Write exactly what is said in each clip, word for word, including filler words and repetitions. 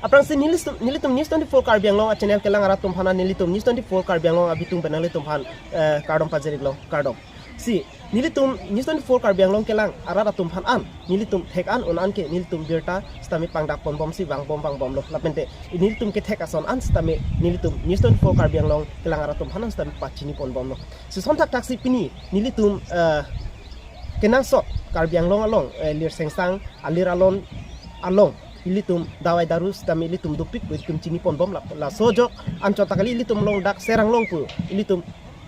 Aphrangsi nelitum, nelitum News twenty-four Karbi Anglong a channel kelang arat atum aphan, nelitum News twenty-four Karbi Anglong abitung pen nanglitum aphan, eh, kardom pajir-iklo, kardom. Si, nelitum News twenty-four Karbi Anglong kelang arat atum aphan an, nelitum thek an un an ke nelitum birta sitame pangdak ponbomsi vangbom vangbomlo. Lapente, nelitum kethek ason an sitame nelitum News twenty-four Karbi Anglong kelang arat atum aphan an sitame pachini ponbomlo. Si son thakthaksi pini, nelitum, eh, kenangsot Karbi Anglong along, eh, Lirsengsang, alir alon along, ilitum dawai daru sitame ilitum dopik pu ilitum chini ponbom la, laso ajok anchot ta kali, ilitum along dak serang long pu, ilitum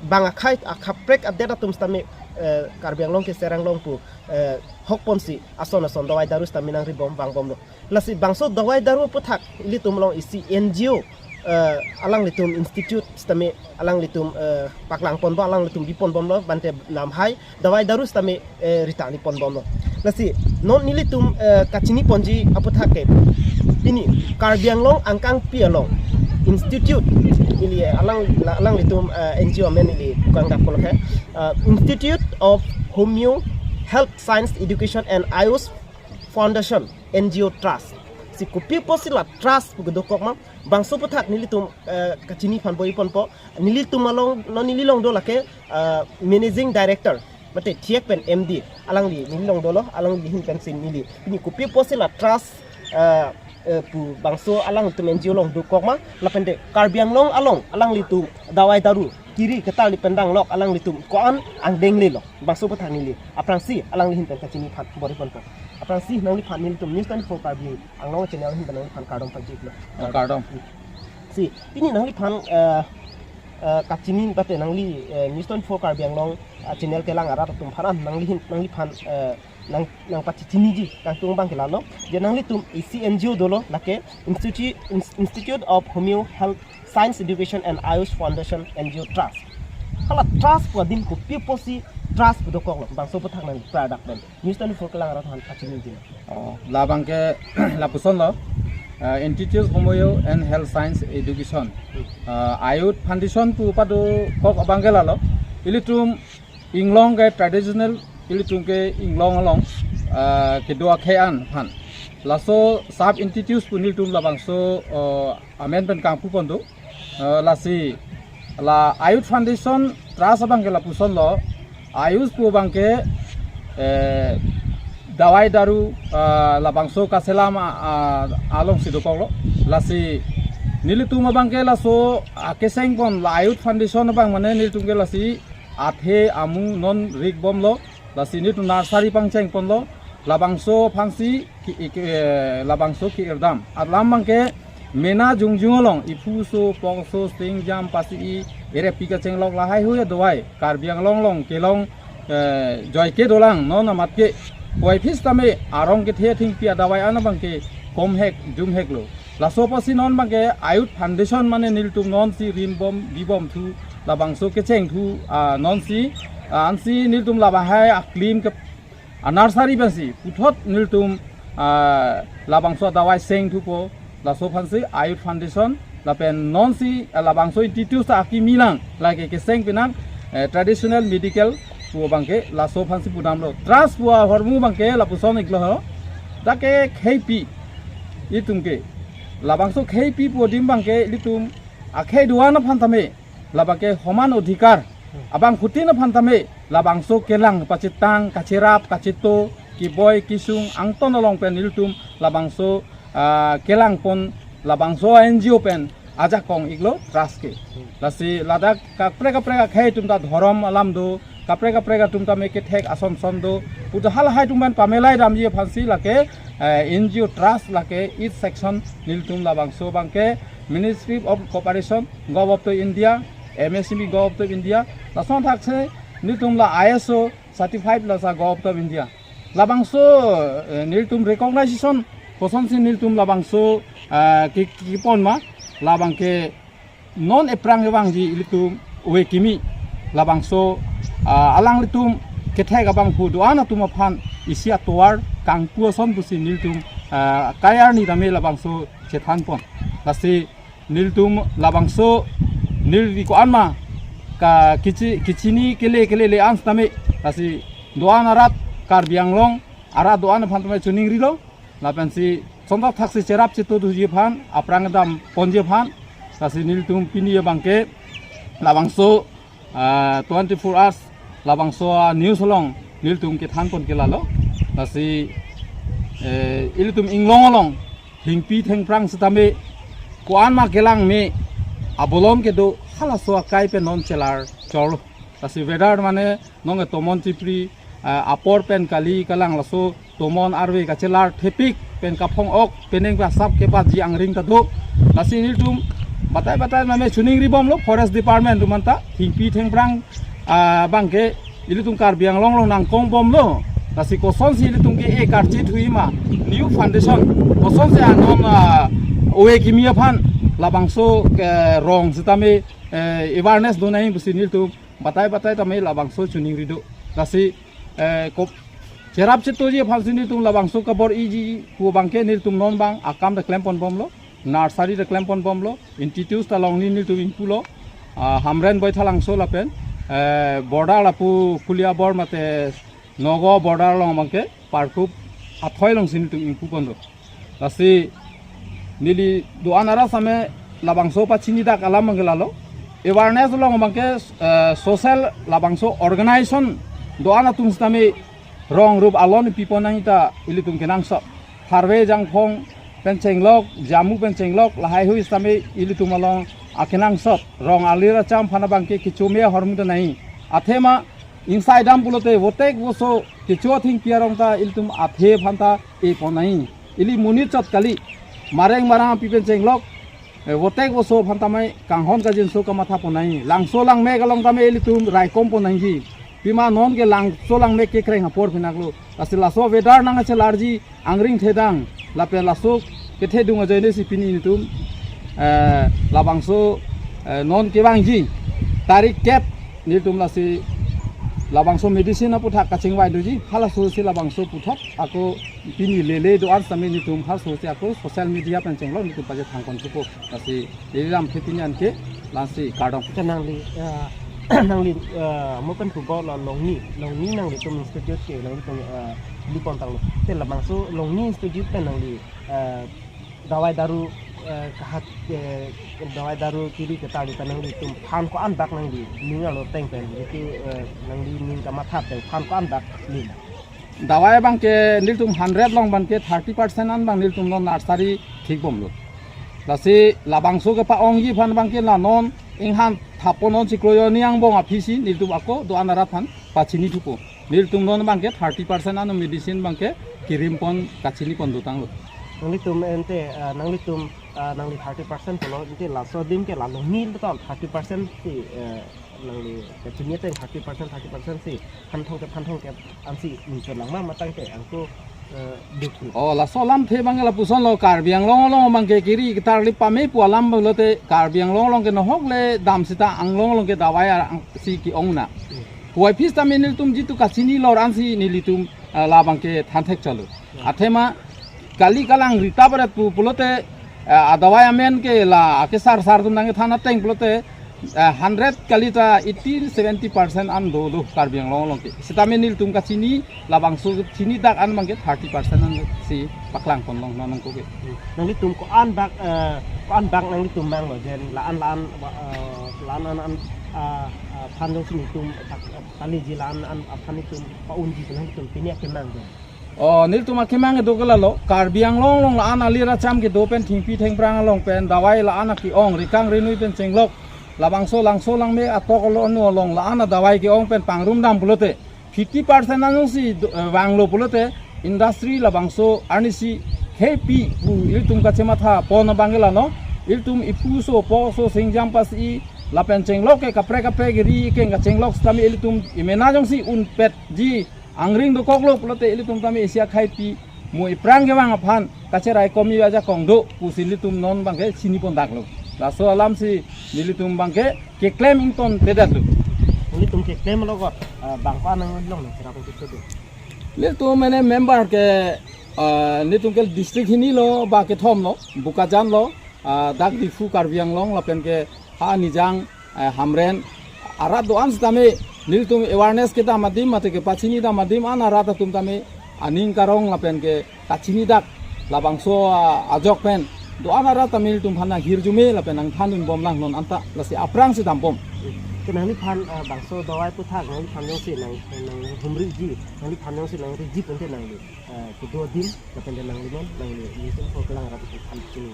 bang akhei akaprek adet atum sitame, eh, Karbi Anglong ke serang long pu, eh, hok ponsi ason ason dawai daru sitame nangribom vangbomlo. Lasi bangso dawai daru aputhak ilitum along isi N G O, eh, alanglitum institute sitame alanglitum, eh, paklang ponbom, alanglitum bi ponbomlo, bante lamhai dawai daru sitame, eh, ritali ponbomlo. Lasi non nelitum, eh, kachini ponji aputhak ke pini Karbi Anglong angkangpi along institute, ili alang, alanglitum, eh, N G O amen ili kangdak polo ke, eh, Institute of Homeo Health Science Education and Ayush Foundation N G O Trust. Si kopi apotsi la trust pu kedokok ma, bangso aputhak nelitum, eh, kachini aphan bor-i ponpo. Nelitum along, non neli along do lake, eh, Managing Director, mate thiek pen M D, alangli neli along dolo, alangli ahin pensi neli pini kopi apotsi la trust, eh, eh, pu bangso alangtum N G O along dokok ma, lapente Karbi Anglong along alanglitum dawai daru kiri ketarli pen danglok alanglitum ko-an angdeng lelo, bangso aputhak neli. Aphrangsi alangli ahin pen kachini aphan bor-i ponpo. Aphrangsi nangliphan nelitum News twenty-four Karbi Anglong channel ahin pen nangliphan kardom pajir-iklo. Oh, kardom. Si, pini nangliphan, eh, eh, kachini bate nangli, eh, News twenty-four Karbi Anglong, eh, channel kelang arat atum aphan an nangli ahin, nangliphan, eh, nang, nangpachichiniji kangtung abang ke lalo. Je nanglitum isi N G O dolo, lake Institute, Ins-, Institute of Homeo Health Science Education and Ayush Foundation N G O Trust. Hala trust pu adim kopi apotsi trust pu dokoklo, bangso aputhak nangli pradak pen News twenty-four kelang arat aphan pachini dilo. Oh, labang ke lapusonlo, eh, Institute Homeo and Health Science Education, eh, Ayush Foundation pu padokok abang ke lalo. Ilitum inglong ke traditional, ilitum ke inglong along, eh, kedo akhei an aphan. Laso sub institute pu nelitum labangso, eh, amen pen kangpu pon do. Eh, lasi la Ayush Foundation Trust abang ke lapusonlo, Ayush pu abang ke, eh, dawai daru, eh, labangso kachelam, ah, ah, alongsi dokoklo. Lasi nelitum abang ke laso, ah, keseng pon la Ayush Foundation abang mane nelitum ke lasi athe amu non rikbomlo. Lasi nelitum nursery pangcheng ponlo. Labangso aphansi ke, ke, eh, labangso ke-irdam. Alam abang ke mena jongjong along, iphu so, pok so, sting jam, pasi i, erep pi kachenglok lahai hui adawai Karbi Anglong along kelong, eh, joike dolang, non amat ke. Puvoiphit sitame arong kethe thengpi adawai an abang ke komhek, jumheklo. Laso apotsi non abang ke Ayush Foundation mane nelitum nonsi rimbom, bibom thu, labangso kecheng thu, ah, nonsi, ah, ansi nelitum labahai aklim ke, ah, nursery pensi puthot nelitum, ah, labangso adawai seng thupo, laso aphansi Ayush Foundation, lapen nonsi, ah, labangso institute ta akimi lang, lake keseng penang, eh, traditional medical pu abang ke laso aphansi pudamlo. Trust pu ahormu abang ke lapuson-iklo ho. Dak ke kheipi itum ke. Labangso kheipi pu adim abang ke ilitum akhei do-an aphan tame, labang ke homan odhikar abangphutin aphan tame, labangso kelang pachitang, kachirap, kachito, kiboi, kisung, angton along pen ilitum labangso, ah, kelang pon labangso N G O pen ajakong-iklo trust ke. Lasi ladak kaprek kaprek akhei atum ta dhorom alam do, kaprek kaprek atum tame kethek ason son do. Puta halahai atum pen pamelai damji aphansi lake, eh, N G O trust lake eight section nelitum labangso abang ke Ministry of Cooperation, Govt of India, M S M E, Govt of India, lason thaksi nelitum la I S O certified lasa Govt of India. Labangso, eh, nelitum recognition kosonsi nelitum labangso, eh, ki, kipon ma, labang ke non ephrang kevangji ilitum ove kimi, labangso, ah, alanglitum kethek abangphu do-an atum aphan isi atovar kangpu ason pusi nelitum, ah, kayar ni tame labangso chethan pon. Lasi nelitum labangso neli ko-an ma ka kichi, kichini kele kele le-an sitame, lasi do-an arat Karbi Anglong arat do-an aphan tame choningrilo, lapensi Sontak thaksi cherap chetu thuji aphan, aphrang dam ponji aphan, lasi nelitum pini abangke labangso, ah, twenty-four hours labangso a-news along nelitum kethan pon ke lalo. Lasi, eh, ilitum inglong along thengpi thengphrang sitame ko-an ma kelang me abolon kedo halaso akai pen non chelar chorlo. Lasi weather mane nonke tomon chipri, ah, apor pen kali kalang laso tomon arve kachelar thepik pen kaphong ok penang pa sap kepaji angring ta do. Lasi nelitum batai batai mame choningri bomlo forest department atum anta thengpi thengphrang, ah, abangke ilitum Karbi Anglong along nangkong bomlo. Lasi kosonsi ilitum ke e karchi thui ma new foundation kosonsi anon, ah, oe kimi aphan labangso ke rong sitame, eh, awareness do nai pusi nelitum batai batai tame labangso choningri do. Lasi, eh, kop cherap chetuji aphansi nelitum labangso kabor-iji pu abangke nelitum non abang akam ta klem pon bomlo, nursery ta klem pon bomlo, institute ta along ni nelitum ingpulo, ah, Hamren Boithalangso lapen, eh, border lapu Kuliabor mate Nogo border along abangke parkup athoi alongsi nelitum ingpu pon do. Lasi neli do-an arat sitame labangso pachini dak alam abangke lalo. Awareness along abangke, eh, social labangso organization do-an atum sitame rong rup alon pi pon nangji ta ilitum kenangsot. Tharve Jangphong pen chenglok, Jamu pen chenglok, lahai hui sitame ilitum along akenangsot. Rong alir acham aphan abangke kecho me ahormu ta nai. Athema inside dam pulote votek voso kecho athengpi arong ta ilitum athe aphan ta e pon nai. Ili monit chot kali. Mareng marang api pen chenglok, eh, votek voso aphan tame kanghon kajinso kamatha pon nai. Langso langmek along tame ilitum raikom pon nangji. Pima nonke langso langmek kekreng apor pinaklo. Lasi laso weather nangchelarji angring thedang lapen laso kethedung ajoine si pini nelitum, eh, labangso, eh, non kevangji tarik kep nelitum lasi labangso medicine aputhak kachingvai doji, halaso si labangso puthot ako pini lele do-an sitame nelitum halaso si ako social media pen chenglok nelitum pajethang pon thupo. Lasi neli lamthe pini anke lasi kardom. Te nangli, eh, nangli, eh, mo pen pubo lo Longni, Longni nanglitum institute ke nanglitum, eh, li pon tanglo. Te labangso Longni institute pen nangli, eh, dawai daru, eh, kahat, eh, dawai daru kiri ketar di ta nanglitum phan ko-an dak nangli ning arlo ateng pen, itu, eh, nangli ning kamatha pen phan ko-an dak ning. Dawai abangke nelitum hundred along abangke thirty percent an abang nelitum non nursery thik bomlo. Lasi labangso kepa-ongji aphan abangke la non inghan thap pon non chiklo arni angbong aphisi nelitum ako do-an arat aphan pachini thupo. Nelitum non abangke thirty percent an medicine abangke kirim pon kachini pon dotanglo. Nanglitum ente, eh, nanglitum, eh, nangli thirty percent pulo ente laso adim ke la Longni to thirty percent si, eh, nangli kachini ateng thirty percent, thirty percent si phan thomkep, phan thomkep ansi inchon langma matang ke angko, eh, dukhu. Oh, laso alamthe abang lapuson lo Karbi Anglong along abangke kiri ketar li pame pu alam pulote Karbi Anglong along ke nohok le dam sita Anglong along ke dawai arang si ke-ong na. Hmm. Puvoiphit sitame nelitum jitu kachini lor ansi nelitum, eh, labangke than thek chalo. Hmm. Athema kali kalang rita barat pu pulote, eh, adawai amen ke la akesar sar atum nangkethan ateng pulote, eh, hundred kali ta eighty seventy percent an dolo Karbi Anglong along ke. Sitame nelitum kachini labangso chini dak an abangke thirty percent an si paklang pon long non nangko ke. Nanglitum ko-an bak, eh, ko-an bak nanglitum manglo jen la-an la-an, eh, la-an an an, ah, ah, phan jongsi nelitum tak, eh, tani ji la-an an aphan nelitum pa-unji pen nelitum pini akemang jen. Oh, nelitum akemang kedo ke lalo, Karbi Anglong along la-an alir acham kedo pen thengpi thengphrang along pen dawai la-an ake-ong, rikang rinui pen chenglok, labangso langso langme atok along along la-an adawai ke-ong pen pangrum dam pulote fifty percent anung si do-, eh, vanglo pulote industry labangso arnisi hepi pu ilitum kachematha pon abang ke lalo, ilitum ipu so po so singjam pasi lapen chenglok ke kaprek kaprek ri keng kachenglok sitame ilitum imena jongsi unpetji angring dokoklo pulote ilitum tame isi akhaipi mo iphrang kevang aphan kacherai komi ajakong do pusi ilitum non abangke chini pon daklo. Laso alam si nelitum abangke keklem ington tedatlo. Nelitum keklem logot, ah, bang ko-an nanglong nang cherap pon kedo. Nelitum mane member ke, ah, nelitum ke district hini lo ba kethom lo, Bokajan lo, ah, dak Diphu Karbi Anglong lapen ke ha Nijang, eh, Hamren arat do-an sitame nelitum awareness kedam adim mate kepachini dam adim an arat atum tame aning karong lapen ke kachini dak Labangso, ah, ajok pen do-an arat ta nelitum aphan nanghirjume lapen nangthandun bomlang non anta lasi aphrangsi dambom. Ke nangliphan, ah, bangso dawai aputhak nangliphan jongsi nang, nanghumriji, nangliphan jongsi nangriji pente nangli, ah, kedo adim lapen nangli non, nangli newspaper kelang arat aphan chini.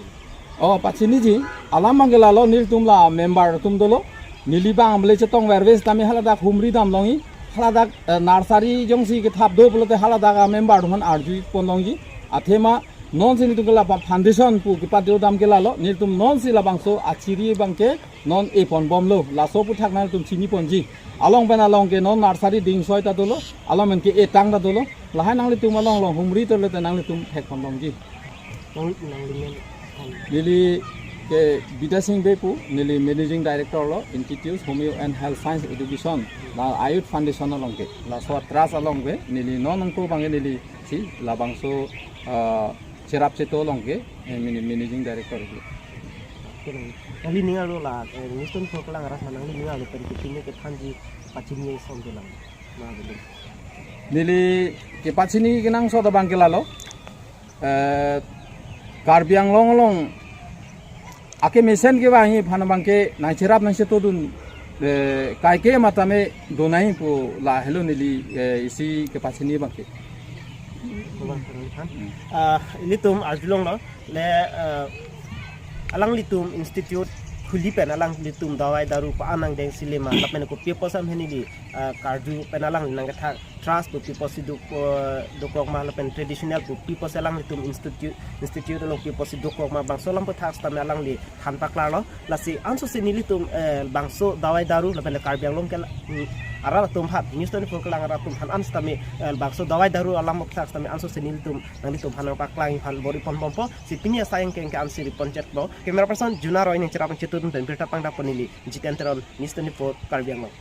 Oh, pachiniji, alam abangke lalo nelitum la member atum dolo, neli abang bele chetong verves tame haladak humri damlongji, haladak, eh, nursery jongsi kethap do pulote haladak a member atum aphan arjupon longji, athema nonsi nelitum ke la foundation pu kepadodam ke lalo, nelitum nonsi labangso achiri abangke non epon bomlo, laso aputhak nangtum chiniponji. Along pen along ke non nursery dingsoi ta dolo, along pen ke etang ta dolo, lahai nanglitum along along humri dolo te nanglitum thekpon bomji. Nang, nangli men, kan. Neli ke Bidya Sing Bey pu, neli Managing Director lo, Institute Homeo and Health Science Education, la Ayush Foundation along ke, laso trust along ke, neli non nangko abangke neli si labangso, ah, cherap cheto along ke, eh, mini-, Managing Director ke. Oke, nang. Nangli ning arlo la, eh, newspaper kelang arat aphan nangli ning arlo pen kepine kethanji pachini ason kelang. Ma belum. Neli kepachini kenangsot abangke lalo. Eh, Karbi Anglong along akemesen kevangji aphan abangke nangcherap nangchetodun, eh, kaike matame donai pu lahelo neli, eh, isi kepachini abangke. Bang Farhan Khan. Hmm. Ah, ilitum arjulonglo le, ah, alanglitum institute khuli pen alanglitum dawai daru pa-an angdeng silema lapen kopi apotsi neli, ah, karju pen alangli nangkethak trust pu pi apotsi dok, eh, dokok ma lapen traditional pu pi apotsi alanglitum institute, institute along pi apotsi dokok ma bangso alam aputhak sitame alangli than paklarlo. Lasi ansose nelitum, eh, bangso dawai daru lapen Karbi Anglong ke la, mm, arat atum aphan, News twenty-four kelang arat atum aphan an sitame, eh, bangso dawai daru alam aputhak sitame ansose nelitum nanglitum aphan nangpaklang aphan bor-ipon bompo, si pini asai angkeng ke ansi ri-ponchotlo. Camera person Juna Roy nangcherap nangchetodun pen birta pangdappo neli Jiten Teron, News twenty-four Karbi Anglong.